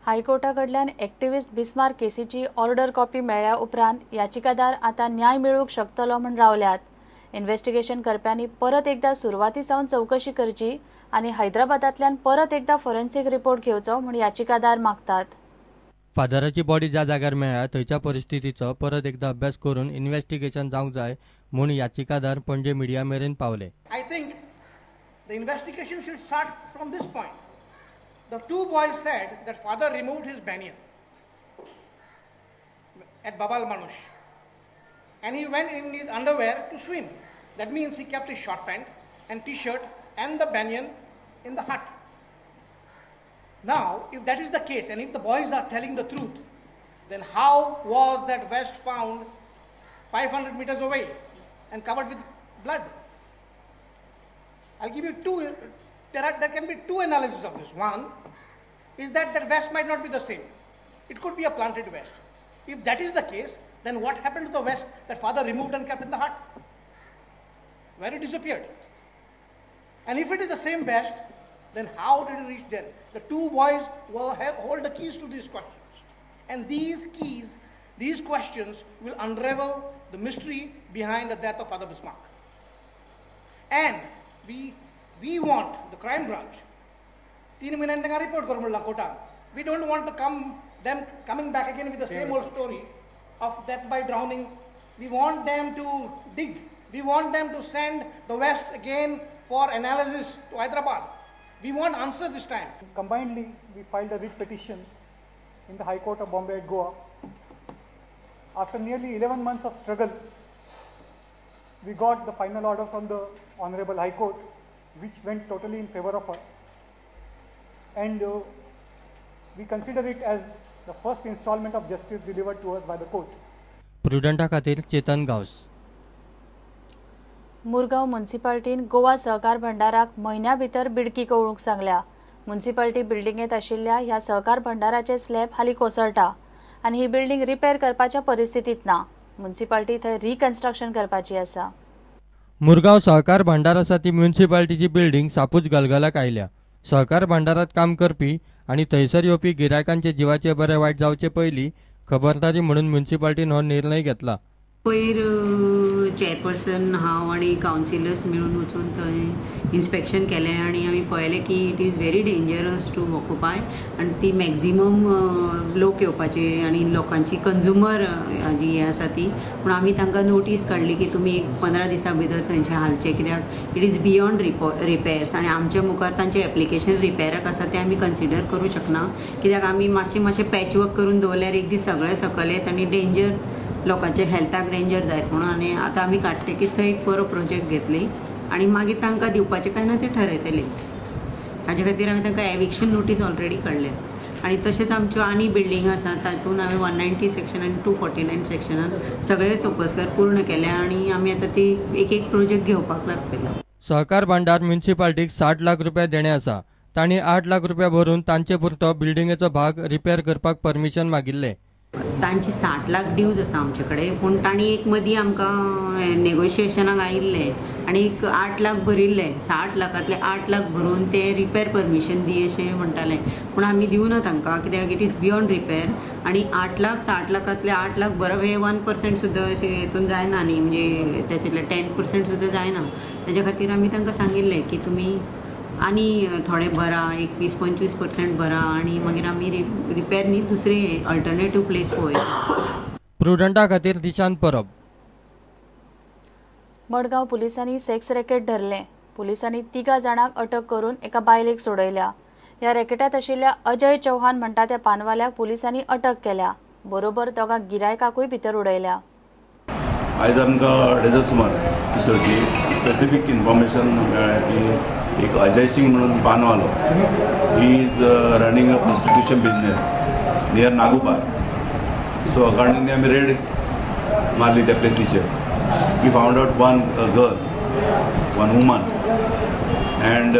हायकोर्टा कडल्यान activist Bismarck केसीची order copy मेळ्ळ्या उपरांत याचिकादार आतां न्याय मेळूंक शकतलो म्हूण रावल्यात. इन्व्हेस्टिगेशन करप्यांनी परत एकदा सुरवाती सावन चवकशी करची आनी हैदराबादांतल्यान परत एकदा फॉरेन्सिक रिपोर्ट घेवचो म्हूण याचिकादार मागतात. फादराची बॉडी ज्या जाग्यार मेळ्ळ्या थंयच्या परिस्थितीचो परत एकदा अभ्यास करून इन्व्हेस्टिगेशन जावंक जाय म्हूण याचिकादार पणजे मिडिया मेरेन पावले. I think the investigation should start from this point. The two boys said that father removed his banyan at Babal Manush and he went in his underwear to swim. That means he kept his short pant and t-shirt and the banyan in the hut. Now, if that is the case and if the boys are telling the truth, then how was that vest found 500 meters away and covered with blood? I'll give you two. There can be two analyses of this. One is that that vest might not be the same. It could be a planted vest. If that is the case, then what happened to the vest that father removed and kept in the hut? Where it disappeared? And if it is the same vest, then how did it reach there? The two boys will hold the keys to these questions. And these keys, these questions will unravel the mystery behind the death of Father Bismarck. And we want the crime branch. 3 महिन्यांनी तांकां report कर म्हणलां कोर्टान. We don't want to come them coming back again with the same old story of death by drowning. We want them to dig. We want them to send the West again for analysis to Hyderabad. We want answers this time. Combinedly, we filed a writ petition in the High Court of Bombay at Goa. After nearly 11 months of struggle, we got the final order from the Honorable High Court, which went totally in favor of us. And we consider it as the first installment of justice delivered to us by the court. प्रुडंटा खातीर चेतन गांवस. मुरगांव म्युनिसिपाल्टीन गोवा सहकार भंडाराक म्हयन्या भितर बिडकी कवळूंक सांगल्या. म्युनिसिपाल्टी बिल्डिंगेंत आशिल्ल्या ह्या सहकार भंडाराचे slab हालीं कोसळटा आनी ही बिल्डिंग रिपेर करपाच्या परिस्थितींत ना. म्युनिसिपाल्टी थंय रिकन्स्ट्रक्शन करपाची आसा. मुरगांव सहकार भांडार आसा ती म्युनिसिपाल्टीची बिल्डिंग सापूच गलगलाक आयल्या. सहकार भांडारात काम करपी आनी थंयसर येवपी गिरायकांचे जिवाचे बरे वायट जावचे पयलीं खबरदारी म्हणून म्युनिसिपाल्टीन हो निर्णय घेतला. पयर चेअरपर्सन हांव आनी कावन्सिलर्स मेळून वचून थंय इन्स्पेक्शन केलें आनी आमी पळयलें की it is very dangerous to occupy आनी ती मॅक्झिमम लोक येवपाचे आनी लोकांची कंज्युमर जी हें आसा ती. पूण आमी तांकां नोटीस काडली की तुमी एक 15 दिसां भितर थंयचें हालचें, कित्याक it is beyond repairs आनी आमच्या मुखार तांचें एप्लिकेशन रिपेराक आसा तें आमी कन्सिडर करूं शकना, कित्याक आमी मातशें मातशें पॅचवर्क करून दवरल्यार एक दीस सगळें सकयल येत आनी डेंजर लोकांच्या हेल्थाक डेंजर जायत म्हणून. आनी आतां आमी काडटकीच थंय एक बरो प्रोजेक्ट घेतली आनी मागीर तांकां दिवपाचें काय ना तें ठरयतले. हाजे खातीर आमी तांकां एविक्शन नोटीस ऑलरेडी काडल्या. आनी तशेंच आमच्यो आनी बिल्डींग आसा तातूंत हांवें 190 सेक्शन आनी 249 सेक्शनान सगळे सोपस्कार पूर्ण केल्या आनी आमी आतां ती एक एक प्रोजेक्ट घेवपाक लागतले. सहकार भांडार म्युनिसिपाल्टीक 60 लाख रुपया देणे आसा. तांणी 8 लाख रुपया भरून तांचे पुरतो बिल्डिंगेचो भाग रिपेर करपाक परमिशन मागिल्लें. तांचे 60 लाख ड्यूज आसा आमचे कडेन, पूण तांणी एक मदीं आमकां नेगोशिएशनाक आयिल्ले आनी एक 8 लाख भरिल्ले. 60 लाखांतले 8 लाख भरून ते रिपेर परमिशन दी अशें म्हणटाले, पूण आमी दिवना तांकां, कित्याक it is beyond repair. आनी 8 लाख 60 लाखांतले 8 लाख भरप हे 1% सुद्दां अशें हेतून जायना न्ही, म्हणजे ताचेतले 10% सुद्दां जायना. ताच्या खातीर आमी तांकां सांगिल्लें की तुमी आनी थोडे भरा, एक 20-25% भरा आनी मागीर आमी रिपेर न्ही दुसरे अल्टरनेटीव प्लेस पळोवया. प्रुडंटा खातीर दिशांत परब. मडगांव पुलिसांनी सेक्स रॅकेट धरलें. पुलिसांनी 3 जाणांक अटक करून एका बायलेक सोडयल्या. ह्या रॅकेटांत आशिल्ल्या अजय चौहान म्हणटा त्या पानवाल्याक पुलिसांनी अटक केल्या. बरोबर दोगां गिरायकाकूय भितर उडयल्या. आयज आमकां 2:30 सुमार भितर स्पेसिफीक इन्फॉर्मेशन मेळ्ळें की एक अजय सिंग म्हणून पानवालो, he is running a prostitution business near Nagu Park. So accordingly आमी रेड मारली त्या प्लेसीचेर. We found out one girl, one woman and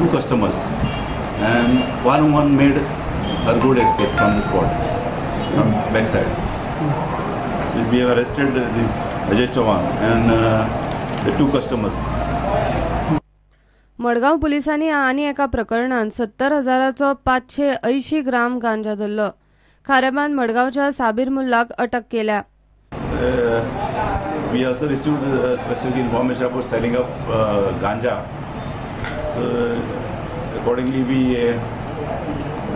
2 customers, and one woman made her good escape from the spot from back side. So we have arrested this Ajay Chauhan and the 2 customers. Madgaon पुलिसांनी आनी एका प्रकरणांत 70,000चो 580 ग्राम गांजा धरलो. खारेबांद मडगांवच्या साबीर मुल्लाक अटक केल्या. We also received specific information about selling of ganja. So accordingly we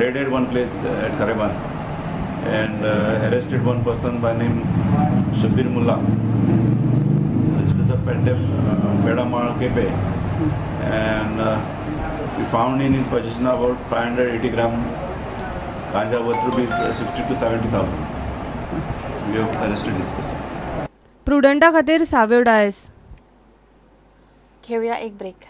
raided one place at Kharebandh and arrested one person by name Shabir Mullah, resident of Pedamal Kepe, and we found in his possession about 580 gram ganja worth rupees 60 to 70,000. We have arrested this person. प्रुडंटा खातीर साव्यो डायस. घेऊया एक break.